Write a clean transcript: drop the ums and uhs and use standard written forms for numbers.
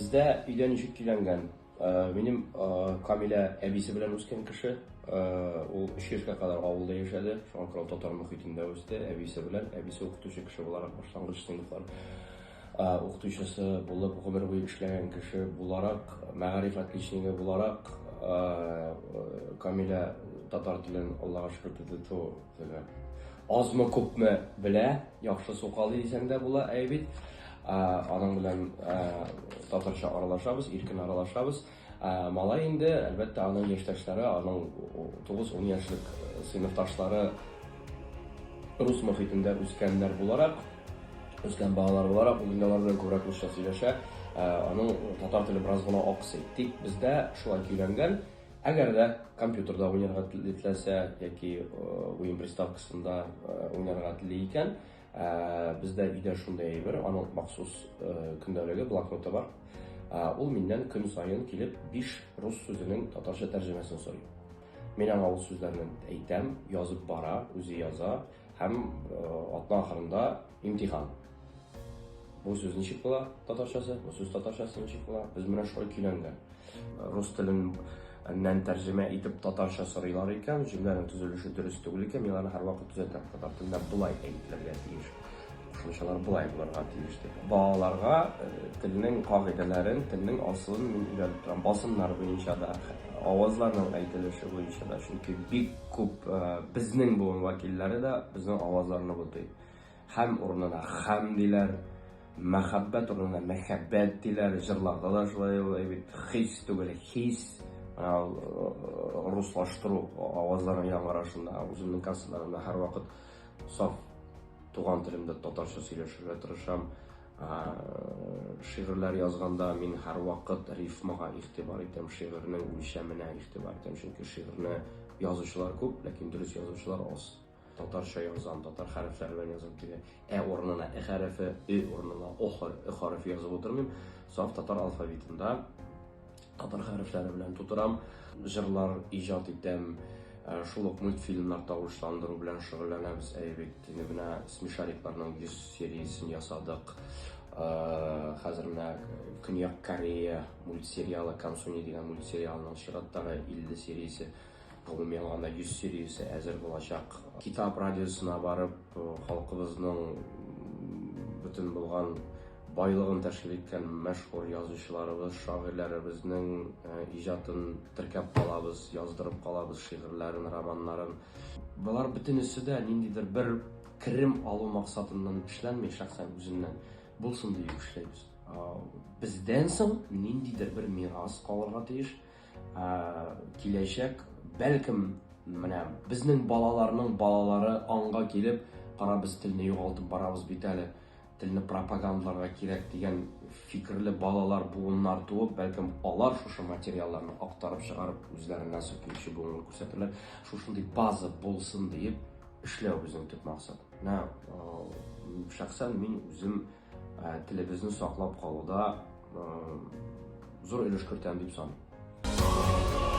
Бездә өйдә ничек көйләнгән? Минем Камилә әбисе белән үскән кеше. Ул 3 яшькә кадәр авылда яшәде. Шуңа күрә ул татар мохитендә үсте әбисе белән. Әбисе укытучы кеше буларак башлангыч сыйныфлар укытучысы булып гомер буе эшләгән кеше буларак, мәгариф отличнигы буларак, Камилә татар телен, Аллага шөкер, ту азмы күпме белә, яхшы сукалый дисәң дә була, әй бит. Аның белән татарча аралашабыз, иркен аралашабыз. Малай инде, әлбәттә, аның яшьтәшләре, аның 9-10 яшьлек сыйныфташлары рус мохитендә үскәннәр буларак, үскән балалар буларак, ул инде алар белән күбрәк русча сөйләшә. Аның татар теле бераз гына аксый. Тик бездә шулай көйләнгән, әгәр дә компьютерда уйнарга теләсә яки уен приставкасында уйнарга тели икән, бездә өйдә шундый әйбер, аның махсус көндәлеге, блокноты бар. Ул миннән көн саен килеп 5 рус сүзенең татарча тәрҗемәсен сорый. Мин аңа ул сүзләрне әйтәм, язып бара, үзе яза һәм атна ахырында имтихан. Бу сүз ничек була татарчасы, бу сүз татарчасы ничек була? Без менә шулай көйләнгән. Рус теленнән тәрҗемә итеп татарча сорыйлар икән, җөмләнең төзелеше дөрес түгел икән, мин аны һәрвакыт төзәтәм. Татар телендә болай әйтелергә тиеш, кушымчалар болай булырга тиеш дип. Балаларга э, телнең кагыйдәләрен, телнең асылын мин өйрәтеп торам. Басымнар буенча да, авазларның әйтелеше буенча да. Чөнки бик күп э, безнең буын вәкилләре дә безнең авазларны бутый. Һәм урынына хәм диләр, мәхәббәт урынына мәхәббәт диләр, җырларда да шулай ул бит, хис түгел, хис. Менә ул э, руслаштыру авазларның яңгырашында, үземнең концертларымда һәрвакыт саф туган телемдә татарча сөйләшергә тырышам. Шигырьләр язганда мин һәрвакыт рифмага игътибар итәм, шигырьнең үлчәменә игътибар итәм, чөнки шигырьне язучылар күп, ләкин дөрес язучылар аз. Татарча язам, татар хәрефләре белән язам теге ә урынына э хәрефе, ö урынына о ö хәрефе язып утырмыйм. Саф татар алфавитында татар хәрефләре белән тутырам, җырлар иҗат итәм, э, шул ук мультфильмнар тавышландыру белән шөгыльләнәбез. Әй бит, инде менә Смешарикларның 100 сериясен ясадык. Э, хәзер менә Көньяк Корея мультсериалы Консуни дигән мультсериалның чираттагы 50 сериясе Гомуми алганда 100 сериясе әзер булачак. Китап радиосына барып, э, халкыбызның бөтен булган байлыгын тәшкил иткән мәшһүр язучыларыбыз, шагыйрьләребезнең э, иҗатын теркәп калабыз, яздырып калабыз шигырьләрен, романнарын. Болар бөтенесе дә ниндидер бер керем алу максатыннан эшләнми, шәхсән үземнән. Булсын диеп эшләйбез. Бездән соң ниндидер бер мирас калырга тиеш. Киләчәк, бәлкем, менә безнең балаларның балалары аңга килеп, кара, без телне югалтып барабыз бит әле, телне пропагандаларга кирәк дигән фикерле балалар, буыннар туып, бәлкем, алар шушы материалларны актарып чыгарып, үзләреннән соң килүче буынга күрсәтерләр. Шушындый база булсын диеп эшләү безнең төп максат. Менә шәхсән мин үзем телебезне саклап калуда зур өлеш кертәм дип саныйм.